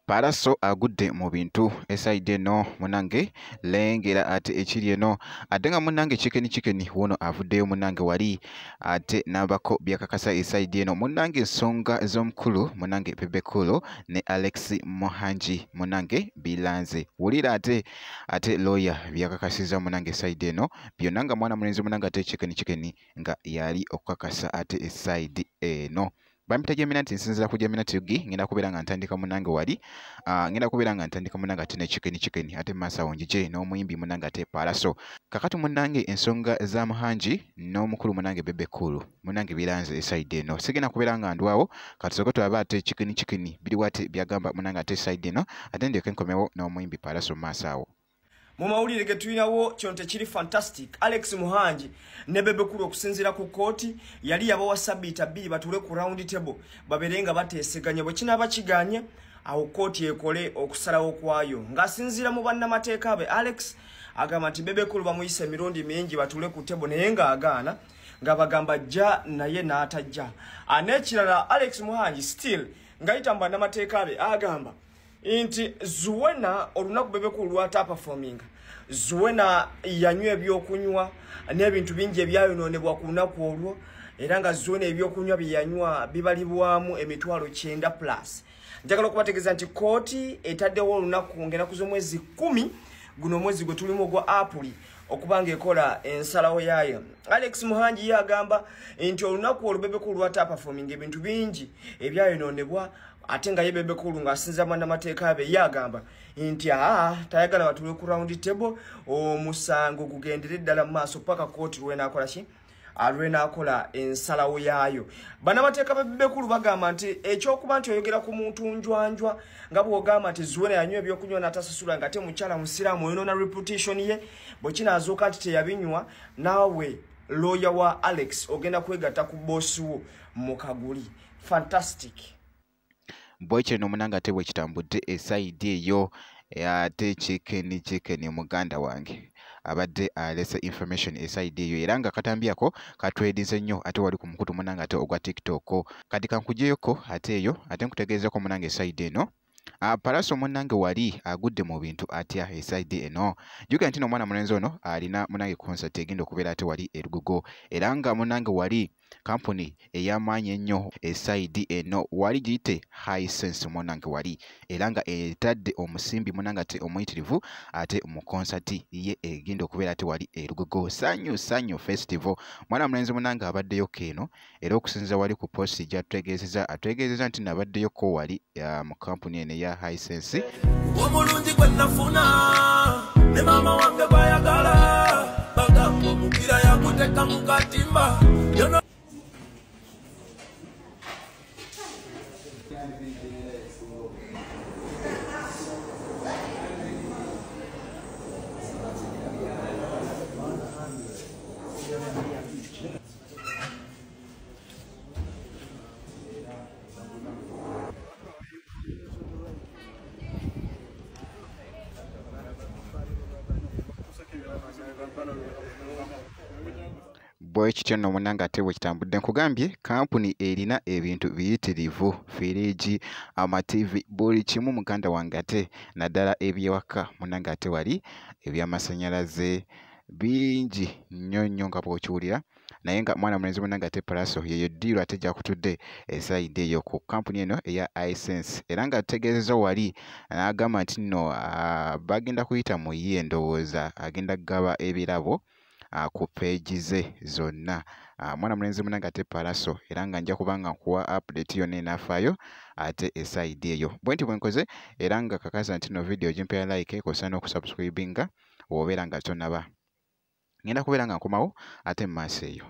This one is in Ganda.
Pallaso agudde mu bintu eside eno munange lengera ate ekiri eno ate nga munange chicken chicken wono avuddeyo munange wali ate nabako byakakasa eside eno munange ensonga z'omukulu munange Bebe Cool ne Alex Muhangi munange bilanze wulira ate ate lawyer byakakasiza munange eside eno byonna nga mwana mulenzi munange ate chicken chicken nga yali okukakasa ate eside eno. Bampita Jeminati nsinzira ku Jeminati UG ngenda kubeera nga ntandika munange wali ngenda kubeera nga ntandika munange ate ne chicken chicken ate masa onjije n'omuyimbi munange ate Pallaso. Kakati munange ensonga za Muhangi n'omukulu munange Bebe Cool munange biranze eside eno sigenda kubeera nga ndwawo katusooke tulabe ate chicken chicken biri wate byagamba munange ate eside eno ate ndyoke nkomewo n'omuyimbi Pallaso mu maaso awo. Mu mawulire ge tulinawo kino tekiri fantastic. Alex Muhangi ne Bebe Cool okusinziira ku kkooti yali yabawa sabbiiti 2 batuule ku round table babeere nga bateeseganya bwe kinaaba kiganye awo kkooti ekole okusalawo kwayo. Ng'asinziira mu bannamateeka be Alex agamba nti Bebe Cool bamuyise emirundi mingi batuule ku table naye ng'agaana nga bagamba jja naye n'atajja. N'ekirala Alex Muhangi still ng'ayita mu bannamateeka be agamba nti Zuena olunaku Bebe Cool lw'ata performing Zuena yanywa ebyokunywa n'ebintu bingi ebyayonoonebwa ku lunaku olwo era nga Zuena ebyokunywa bye yanywa bibalibwamu emitwalo 90 plus. Njagala okubategeeza nti kkooti etaddewo olunaku ng'ennaku z'omwezi 10 guno omwezi gwe tulimu ogwa Apuli okuba ng'ekola ensalawo yaayo. Alex Muhangi ye agamba nti olunaku olwo Bebe Cool lw'ata performing ebintu bingi ebyayonoonebwa ate nga ye Bebe Cool ng'asinza bannamateeka be ye agamba nti tayagala batuule ku round table omusango gugendere ddala mu maaso paka kkooti lw'enaakola ki lw'enaakola ensalawo yaayo. Bannamateeka ba Bebe Cool bagamba nti ekyokuba nti oyogera ku muntu njwanjwa nga bw'ogamba nti Zuena yanywa ebyokunywa n'atasasula nga ate mukyala musiraamu oyonoona reputation ye bwe kinaazuuka nti teyabinywa naawe lawyer wa Alex ogenda kwegatta ku boosi wo mu kaguli. Fantastic. Bwekyo nno munange ate bwe kitambudde esayidi eyo ate chicken chicken muganda wange abadde alese information esayidi eyo era nga katambyako katwedize nnyo ate wali ku mukutu munange ate ogwa TikTok. Kati kankuggyeyoko ate eyo ate nkutegeezeko munange esayidi eno. Pallaso munange wali agudde mu bintu atya esayidi eno. Jjukira nti n'omwana mulenzi ono alina munange concert egenda okubeera ate wali e Lugogo era nga munange wali kampuni ey'amaanyi ennyo esayidi eno wali giyite Hisense munange wali era nga etadde omusimbi munange ate omuyitirivu ate mu concert ye egenda okubeera ate wali e Lugogo Sanyu Sanyu Festival. Mwana mulenzi munange abaddeyoko eno era okusinziira wali ku post gy'atutegeezezza atutegeezezza nti nabaddeyoko wali mu kampuni eno eya Hisense. Omulungi gwe nafuna ne maama wange gw'ayagala bagamba omupiira yaguteeka mu katimba. Bwe kityo nno munnange ate bwe kitambudde nkugambye kampuni erina ebintu biyitirivu firiigi amativi buli kimu muganda wange ate naddala ebyewaka munnange ate wali ebyamasannyalaze bingi nnyo nnyo nga bw'okiwulira naye nga mwana mulenzi munnange ate Pallaso yeyo ddiiru ate gy'akutudde esayidi eyo ku kampuni eno eya Hisense era nga ategeezezza wali n'agamba nti nno bagenda kuyita mu ye ndowooza agenda kugaba ebirabo ku peegi ze zonna. Mwana mulenzi munnange ate Pallaso era nga nja kuba nga nkuwa update yonna enaafaayo ate esayidi eyo. Bwe nti bwe nkoze era nga kakasa nti nno vidiyo gimpeera like kw'ossa n'okusubscribinga bw'obeera nga tonnaba. Ngenda kubeera nga nkomawo ate mu maaso eyo.